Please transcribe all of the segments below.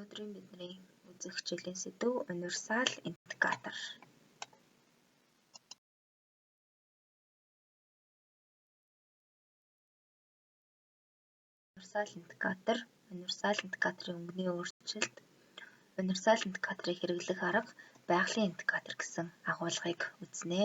Өнөөдрийн бидний үзэх хичээлийн сэдэв универсал индикатор. Универсал индикатор, универсал индикаторын өнгөний өөрчлөлт, универсал индикаторыг хэрэглэх арга, байгалийн индикатор гэсэн агуулгыг үзнэ.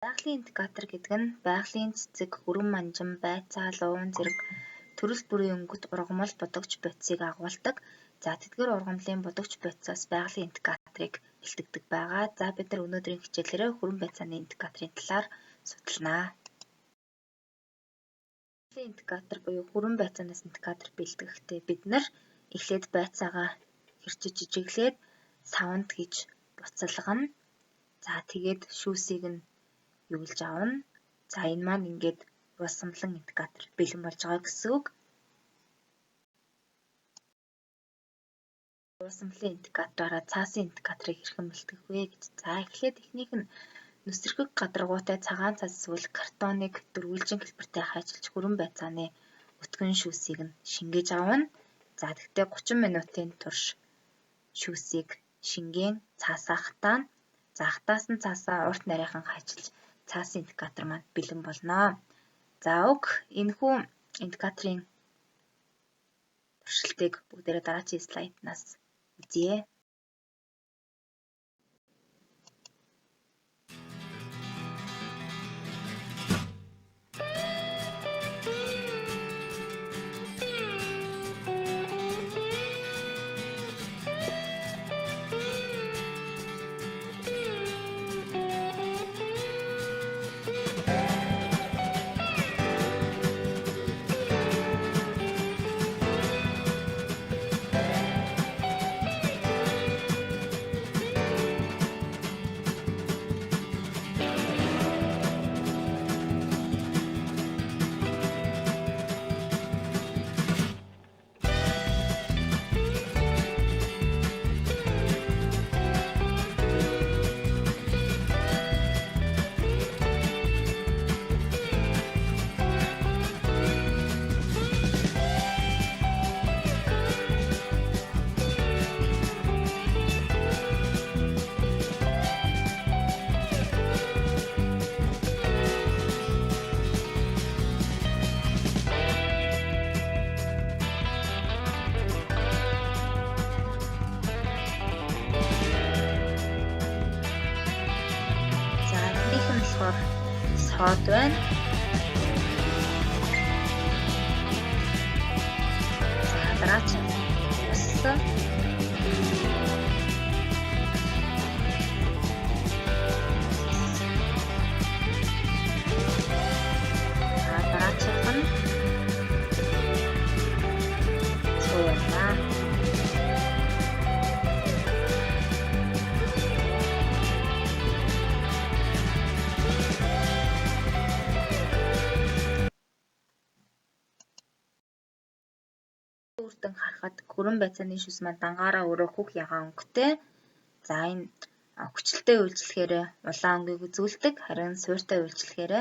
Байгалийн индикатор гэдэг нь байгалийн цэцэг, хүрэн манжин, байцаа, лууван зэрэг төрөл бүрийн өнгөт ургамал будагч бодисыг агуулдаг. За тэдгээр ургамлын будагч бодисоос байгалийн индикаторыг бэлтгэдэг байгаа. За бид нар өнөөдрийн хичээлээрээ хүрэн байцааны индикаторын талаар судалнаа. Байгалийн индикатор буюу хүрэн байцаанаас индикатор бэлтгэхдээ бид нар эхлээд байцаагаа хэрчиж жижиглээд саванд гэж буцалгана. За тэгээд шүүсийг нь юулж авна. За энэ маань ингээд уусамлан индикатор бэлэн болж байгаа гэсэн үг. Уусамлын индикатораараа цаасын индикаторыг хэрхэн бэлтгэх вэ гэж. За эхлээд эхнийх нь нүсэрхэг гадаргуутай цагаан цаас эсвэл картоныг дөрвөлжин хэлбэртэй хайчилж хүрэн байцааны өтгөн шүүсийг нь шингээж авна. За тэгтээ 30 минутын турш шүүсийг шингээн цаасаа хатаана. За хатаасан цаасаа урт нарийнхан хайчилж цаасын индикатор маань бэлэн болно. За уг энэхүү индикаторын туршилтыг бүгдээрээ дараачийн слайднаас үзье. За эхнийх нь болохоор сод байна. За дараачин ус. За дараачих нь цуу байна. Үрдэн харахад хүрэн байцааны шүс маань дангаараа өөрөө хөх ягаан өнгөтэй. За энэ хүчлэлтэй үйлчлэхээр улаан өнгийг үзүүлдэг, харин суурьтай үйлчлэхээр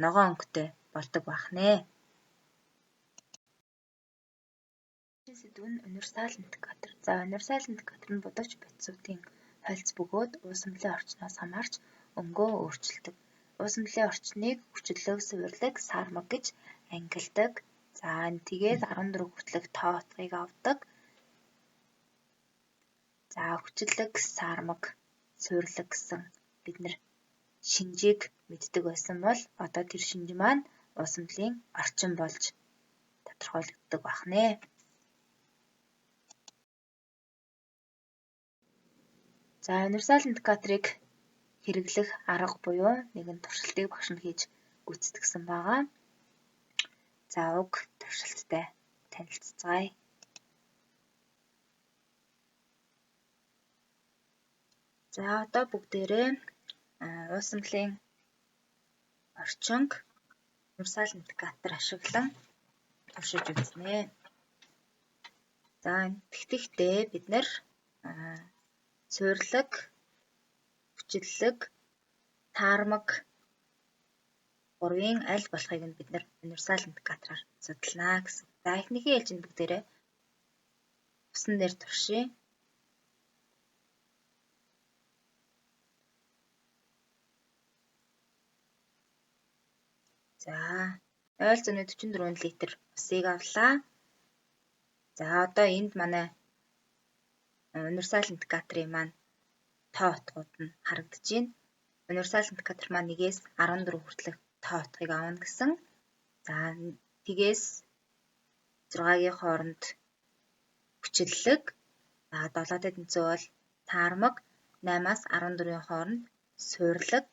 ногоон өнгөтэй болдог байх нэ. Сэдв нь универсал индикатор. За универсал индикатор нь будагч бодисуудын холц бөгөөд уусамлын орчноос хамаарч өнгөө өөрчилдөг. Уусамлын орчныг хүчлэг, суурлаг, сармаг гэж ангилдаг. За тэгээд 14 хүртэлх тоо утгыг авдаг. За хүчлэг, сармаг, суурлаг гэсэн бид нар шинжийг мэддэг байсан бол одоо тэр шинж маань уусамлын орчин болж тодорхойлогддог байх нэ. За универсал индикаторыг хэрэглэх арга буюу нэгэн туршилтыг багш нь хийж гүйцэтгэсэн байгаа. За уг туршилттай танилцацгаая. За одоо бүгдээрээ уусамлын орчинг универсал индикатор ашиглан туршиж үзнэ. За тэгтээ бид нар суурлаг, хүчлэг, таармаг гурвын аль болохыг нь бид нар универсал индикатораар судалнаа гэсэн. За эхнийхээ ээлжинд бүгдээрээ Усан дээр туршъя. За 0.44 литр усыг авлаа. За одоо энд манай универсал индикаторын маань тоо утгууд нь харагдаж байна. Универсал индикатор маань 1-ээс 14 хүртэлх тоо утгыг авна гэсэн. За тэгээс 6-гийн хооронд хүчиллэг, за 7-тай тэнцүү бол таармаг, 8-аас 14-ийн хооронд суурлаг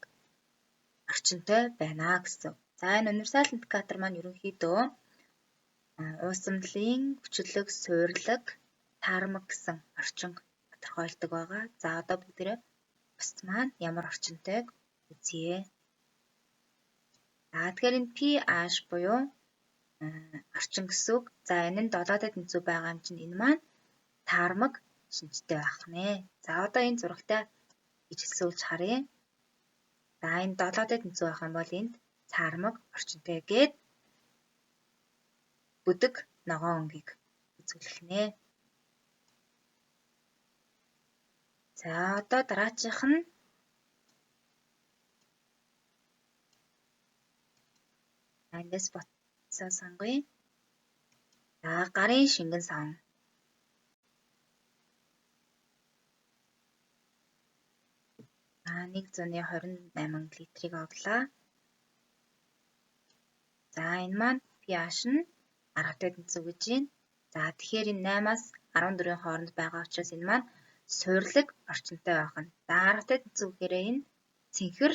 орчинтой байна гэсэн. За энэ универсал индикатор маань ерөнхийдөө уусамлын хүчлэг, суурлаг, таармаг гэсэн орчинг тодорхойлдог байгаа. За одоо бүгдээрээ ус маань ямар орчинтойг үзье. За тэгэхээр энэ pH буюу орчин гэсэн үг. За энэ нь 7-тай тэнцүү байгаа юм чинь энэ маань таармаг шинжтэй байх нэ. За одоо энэ зурагтай ижилсүүлж харъя. За энэ 7-тай тэнцүү байх юм бол энд цаармаг орчинтой гээд бүдэг ногоон өнгийг үзүүлэх нэ. За одоо дараачих нь эндээс ботсоо сонгоё. За гарын шингэн сан. За 128 литрийг авлаа. За энэ маань pH нь 10-тай тэнцүү гэж байна. За тэгэхээр энэ 8-аас 14-ийн хооронд байгаа учраас энэ маань суурлаг орчинтой байх нь. За 10-тай тэнцүү гэхээр энэ цэнхэр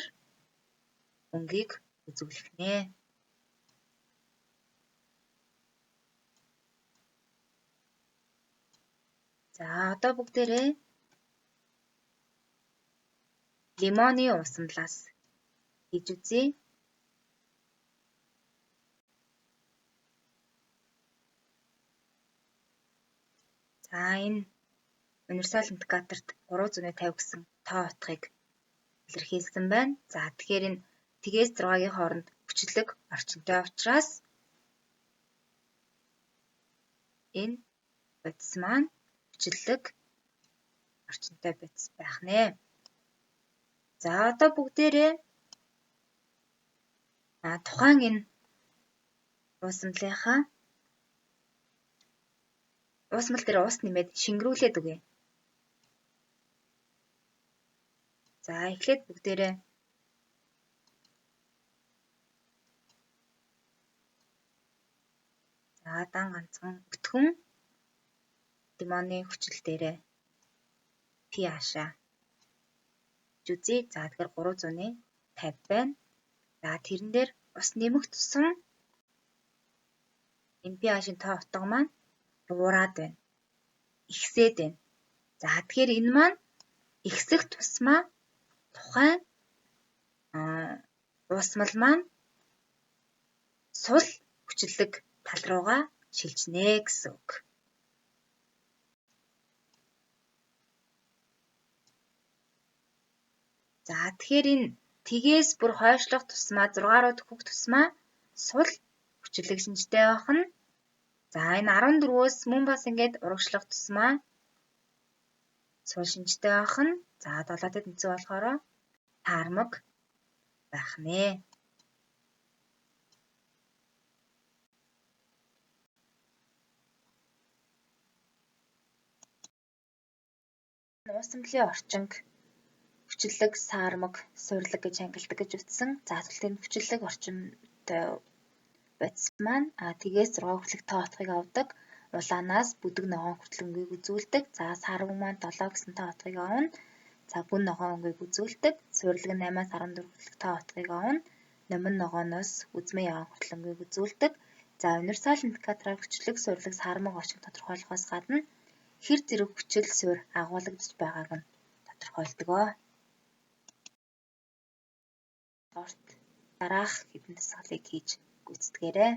өнгийг үзүүлэх нэ. За одоо бүгдээрээ лимоны уусамлаас хийж үзье. За энэ универсал индикаторт 350 гэсэн тоо утгыг илэрхийлсэн байна. За тэгэхээр энэ тэгээс 6-гийн хооронд хүчлэг орчинтой учраас энэ бодис маань хүчлэг орчинтой бодис байх нэ. За одоо бүгдээрээ тухайн энэ уусамлынхаа уусмал дээр ус нэмээд шингэрүүлээд өгье. За эхлээд бүгдээрээ за дан ганцхан өтгөн лимоны хүчил дээрээ pH-аа үзье. За тэгэхээр 350 байна. За тэрэн дээр ус нэмэх тусам энэ pH-ийн тоо утга маань буураад байна. Ихсээд байна. За тэгэхээр энэ маань ихсэх тусмаа тухайн уусмал маань сул хүчлэг тал руугаа шилжинэ гэсэн үг. За тэгэхээр энэ тгээс бүр хойшлох тусмаа 6 руу төхөх тусмаа сул хүчлэг шинжтэй байх нь. За энэ 14-өөс мөн бас ингээд урагшлах тусмаа сул шинжтэй байх нь. За 7-тай тэнцүү болохоор таармаг байх нэ. Уусамлын орчинг хүчлэг, саармаг, суурлаг гэж ангилдаг гэж үздсэн. За тэгвэл энэ хүчлэг орчинтой бодис маань тэгээс 6 хүртэлх тоо утгыг авдаг. Улаанаас бүдэг ногоон хүртэл өнгийг үзүүлдэг. За саармаг маань 7 гэсэн тоо утгыг авна. За гүн ногоон өнгийг үзүүлдэг. Суурлаг нь 8-аас 14 хүртэлх тоо утгыг авна. Номин ногооноос үзмэн ягаан хүртэл өнгийг үзүүлдэг. За универсал индикатораар хүчлэг, суурлаг, саармаг орчин тодорхойлохоос гадна хэр зэрэг хүчил суур агуулгадж байгааг нь тодорхойлдог. Дараах хэдэн дасгалыг хийж гүйцэтгээрэй.